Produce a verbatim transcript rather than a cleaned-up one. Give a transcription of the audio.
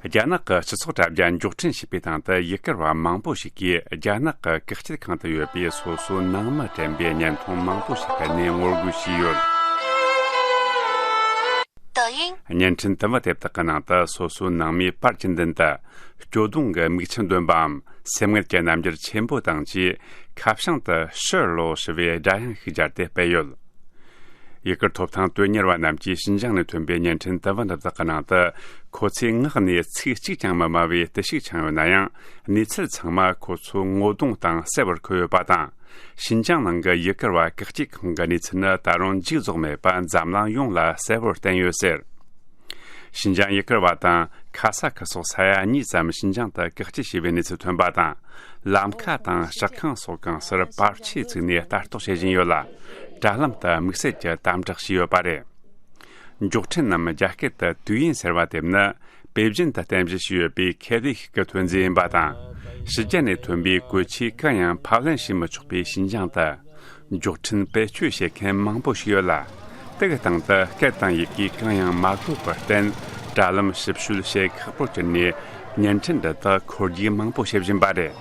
རྒྱ་ནག་གི་སྤྱི་ཚོགས་དྲ་རྒྱ་མགྱོགས་འཕྲིན་ཞེས་པའི་སྟེང་དུ་ཡུལ་གར་བ་མང་པོ་ཞིག་གིས་རྒྱ་ནག་གི་བཀག་སྐྱིལ་ཁང་དུ་ཡོད་པའི་སོ་སོའི་ནང་མི་དྲན་པའི་བརྙན་ཐུང་མང་པོ་ཞིག་བསྟན་ནས་ངོ་རྒོལ་བྱས་ཡོད། 抖音། བརྙན་འཕྲིན་དུམ་བུ་དེ་དག་གི་ནང་དུ་སོ་སོའི་ནང་མིའི་པར་གྱི་མདུན་དུ། སྐྱོ་གདུང་གི་མིག་ཆུ་འདོན་པའམ། སེམས་ངལ་གྱི་རྣམ་འགྱུར་ཆེན་པོ་དང་བཅས། ཁ་བྱང་དུ་ཕྱིར་ལོག་ཞུ་བའི་སྒྲ་དབྱངས་ཤིག་སྦྱར་ཏེ་སྤེལ་ཡོད། ཡུལ་གར་ཐོབ་ཐང་དོན་གཉེར་བ་རྣམས་ཀྱིས་ཤིན་ཅང་ནས་ཐོན་པའི་བརྙན་འཕྲིན་དུམ་བུ་འདི་དག་གི་ནང་དུ། ཁོ་ཚོས་ངག་ནས་ཚིག་གཅིག་ཀྱང་མི་སྨྲ་བའི་བརྟུལ་ཞུགས་འཆང་ཡོད་ན་ཡང་། གནས་ཚུལ་ཚང་མ་ཁོ་ཚོའི་ངོ་གདོང་དང་གསལ་བོར་འཁོད་ཡོད་པ་དང་། ཤིན་ཅང་ནང་གི་ཡུལ་གར་བ་བཀག་སྐྱིལ་ཁང་གི་གནས་ཚུལ་ནི་ད་རུང་མཇུག་རྫོགས་མེད་པ་འཛམ་གླིང་ཡོངས་ལ་གསལ་བོར་བསྟན་ཡོད་ཟེར། ཤིན་ཅང་ཡུལ་གར་བ་དང་ཁ་ས་ཁུལ་སོགས་ས་ཡ་གཉིས་ཙམ་ཤིན་ཅང་དུ་བཀག་སྐྱིལ་བྱས་པའི་གནས་ཚུལ་ཐོན་པ་དང་། ལམ་ཁ་དང་ཞག་ཁང་སོགས་གང་སར་པར་ཆས་བཙུགས་ནས་ལྟ་རྟོག་བྱེད་བཞིན་ཡོད་ལ། དྲ་ལམ་དུ་དམིགས་བསལ་གྱི་དམ་དྲག་བྱས་ཡོད་པ་རེད། མགྱོགས་འཕྲིན་ནམ་རྒྱ་སྐད་དུ་དུས་ཡུན་ཟེར་བ་དེ་ནི། དཔེ་རྒྱན་དུ་བསྟན་བཞིན་ཞུས་ཡོད་པའི་ཁེ་ལས་ཤིག་གི་ཐོན་རྫས་ཡིན་པ་དང་། ཕྱི་རྒྱལ་ནས་ཐོན་པའི་གོས་ཆས་གང་ཡང་ཕབ་ལེན་བྱེད་མི་ཆོག་པའི་ཤིན་ཅང་དུ། མགྱོགས་འཕྲིན་བེད་སྤྱོད་བྱེད་མཁན་མང་པོ་ཞིག་ཡོད་ལ། དེ་གི་སྟེང་དུ་སྐད་དང་ཡི་གེ་གང་ཡང་མ་གོ་བར་བརྟེན། དྲ་ལམ་ཞིབ་དཔྱོད་བྱེད་ཁག་པོར་གྱུར་ནས། བརྙན་འཕྲིན་འདི་དག་འཁོར་རྒྱུག་མང་པོ་བྱེད་བཞིན་པ་རེད།